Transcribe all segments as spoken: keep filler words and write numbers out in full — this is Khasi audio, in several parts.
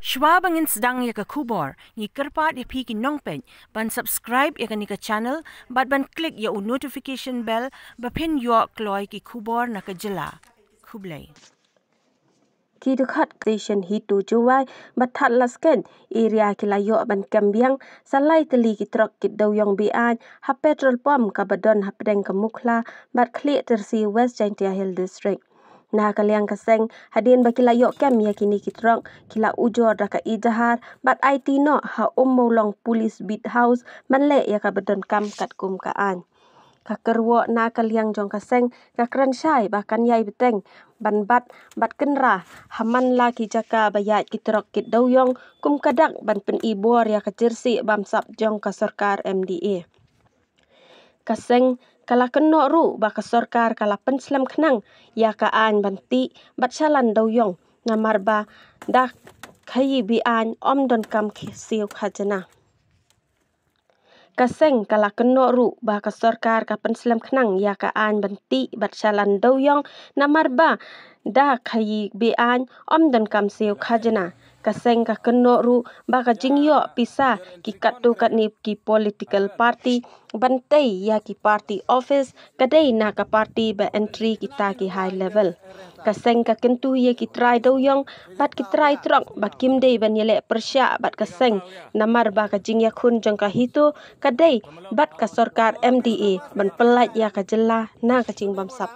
Shuwa ba ngin sdang ïa ka khubor, ngi kyrpad ïa phi ki nongpeit ban subscribe ïa kane ka channel bad ban click ïa u notification bell ba phin ïoh kloi ki khubor na ka jylla. Khublei. Ki dkhot station Hito Jowai bad Thadlaskein area ki la ïoh ban kem biang sa lai tylli ki trok kit dewïong be-aiñ ha petrol pump kaba don hapdeng ka Mukhla bad Khlieh Tyrsi, West Jaintia Hills District. Na ka liang ka seng, hadien ba ki la ïoh kem ïa kine ki trok, ki la ujor da ka ejahar bad aiti noh ha Ummawlong Police Beat House ban leh ïa kaba donkam katkum ka aiñ. Ka kyrwoh na ka liang jong ka seng ka kren shai ba kan ïai bteng ban bat bad kynrah ha man la ki jaka ba ïaid ki trok kit dewïong kum ka dak ban pyni bor ïa ka jersey bamsap jong ka sorkar M D A. Ka seng ka la kynnoh ruh ba ka sorkar ka la pynslem khnang ïa ka aiñ ban tih bad shalan dewïong, namar ba da khaïi be-aiñ ym donkam siew khajna. Ka seng ka la kynnoh ruh ba ka sorkar ka pynslem khnang ïa ka aiñ ban tih bad shalan dewïong, namar ba da khaïi be-aiñ ym donkam siew khajna. Ka seng ka kynnoh ruh ba ka jingïoh pisa ki katto katne ki political party ban tei ïa ki party office ka dei na ka party ba entry kita ki high level. Ka seng ka kyntu ïa ki trai dewïong bad ki trai trok ba kim dei ban ïaleh pyrshah bad ka seng, namar ba ka jingïakhun jong ka Hito ka dei bad ka sorkar M D A ban pyllait ïa ka jylla na ka jingbamsap.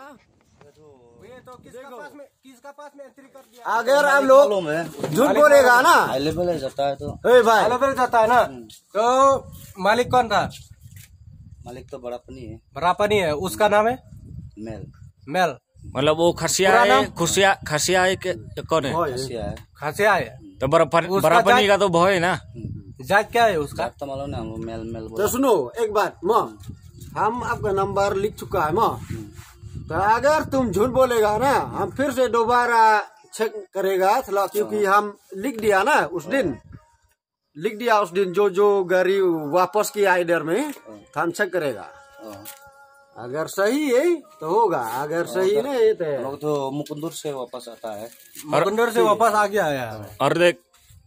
अगर आप लोग झूठ बोलेगा ना, हाई लेवल है जाता है तो ए भाई, हेलो, जाता है ना। तो मालिक कौन था? मालिक तो बड़ा पनी है। बरापनी है, उसका नाम है मेल मेल। मतलब वो खसिया पूरा है, नाम? खुसिया खसिया है कि कौन है? खसिया है। खसिया है। तो बरापन, उसका बरापनी जात- का तो वो है ना। जात क्या है उसका? जात तो मालूम ना, वो मेल मेल तो बोला। सुनो एक बात, माँ, हम आपका नंबर लिख चुका है, माँ। तो अगर तुम झूठ बोलेगा ना, हम फिर से दोबारा चेक करेगा, थोड़ा, क्योंकि हम लिख दिया ना उस दिन, लिख दिया उस दिन जो जो गाड़ी वापस किया इधर में, तो हम चेक करेगा। हाँ। अगर सही है तो होगा, अगर सही नहीं है तो हम लोग तो मुकुंदुर से वापस आता है। मुकुंदुर से वापस आ गया है। और देख,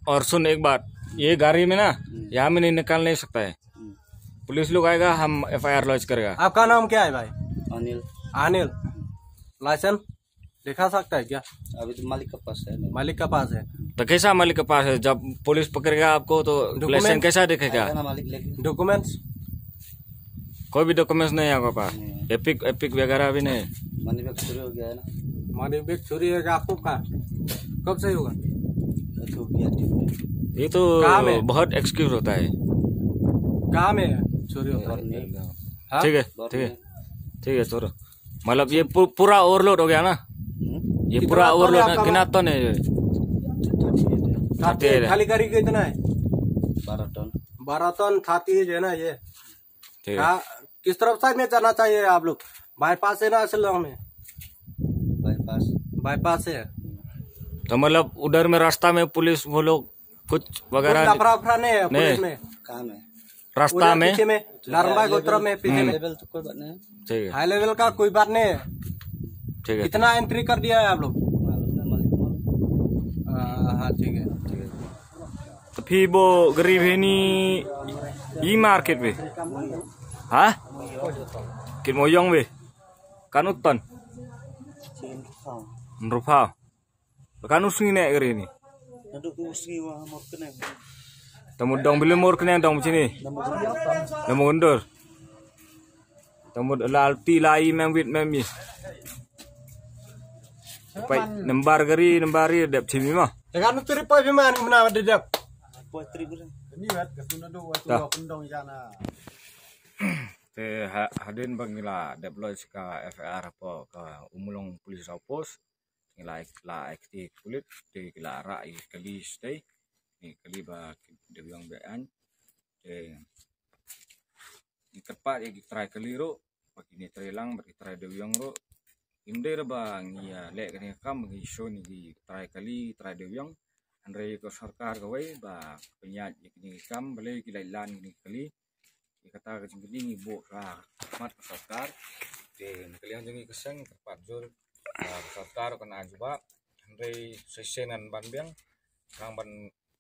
और सुन एक बात, ये गाड़ी में ना, यहाँ में नहीं निकाल नहीं सकता है। पुलिस लोग आएगा, हम एफ आई आर लॉन्च करेगा। आपका नाम क्या है भाई? अनिल। अनिल। लाइसेंस दिखा सकता है क्या? अभी तो मालिक के पास है नहीं। मालिक का पास है। तो कैसा मालिक के पास है? जब पुलिस पकड़ेगा आपको तो Document? लाइसेंस कैसा दिखेगा? आएगा ना मालिक लेके। डॉक्यूमेंट्स? कोई भी डॉक्यूमेंट्स नहीं है आपके पास? नहीं। एपिक एपिक वगैरह भी नहीं? मनी बैग चोरी हो गया है ना। मनी बैग चोरी है आपको का? कब से होगा? तो गया ठीक है। ये तो कहाँ में? बहुत एक्सक्यूज होता है। कहाँ में है चोरी होगा? और नहीं। हाँ? ठीक है, ठीक है, ठीक है, छोड़ो। मतलब ये पू- पूरा ओवरलोड हो गया ना? हम्म? ये कितना पूरा टन है ओवरलोड आपका है, कितना माल? टन है ये? खाती है, खाली गाड़ी कितना है? बारह टन। बारह टन खाती है ना ये। ठीक है। हाँ, किस तरफ साइड में जाना चाहिए आप लोग? बाईपास है ना शिलोंग में? बाईपास। बाईपास है। तो मतलब उधर में रास्ता में पुलिस वो लोग कुछ कोई वगैरह लफड़ा अफड़ा नहीं है नहीं। पुलिस में? कहाँ में? रास्ता उधर में? पीछे में, नारंबा गोत्र में पीछे हाई में। लेवल तो कोई बात नहीं है। ठीक है, हाई लेवल का कोई बात नहीं है। ठीक है। कितना एंट्री कर दिया है आप लोग? मालूम नहीं मालिक को। हाँ, हाँ, ठीक है। तो फिर वो गरीब है नी, ये मार्केट में, हाँ, कित मोयong में, kanut ton, rupa, kanut sini nek gari ni. Tamu dong bila mor kena dong sini. Namu gundur. Tamu lal ti lai mem wit mem ni. Pai nambar gari nambar ri dep sini mah. Dengan tu ripoy pima ni mana ada dep. Ni wet ka sunu du wet tu kundong jana. Te hadien ba ngi la dep lodge ka F I R hapoh ka Ummulong Police Outpost, ngi la la active pulit te ki la rah ïa kali stay ni kali ba ki dewïong be an. Te ngi kyrpad ïa ki trai kali ruh ba kine trai lang ba ki trai dewïong ruh. Im dei ruh ba ngi ïa leh kane ka kam ba ngi show ni ki trai kali trai dewïong. Hynrei ka sorkar kawei ba pynïaid ïa kine ki kam balei ki lait lan kine ki kali. Ïa kata ka jingkylli ngi buh ka mat ka sorkar. Te na ka liang jong ngi ka seng kyrpad jur ka sorkar kan ai jubab. Hynrei shisien ban biang kan ban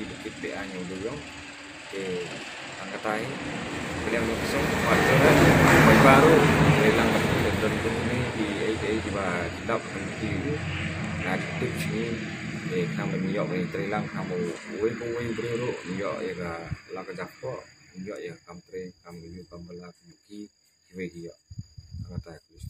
ki ba kit be a ñiaw du yong. Te tang katai, kaliang ni song, ba jong, ba baru, kaliang ka don kuni ki ai ki ai ki ba dap kan ki. Na tip sini, eh, kam ni yok ni trilang kam wei ko wei bru ro, yok ya ka la ka jak ko, yok ya kam tre, kam yu kam bela ki, ki wei ki yok. Tang katai, please.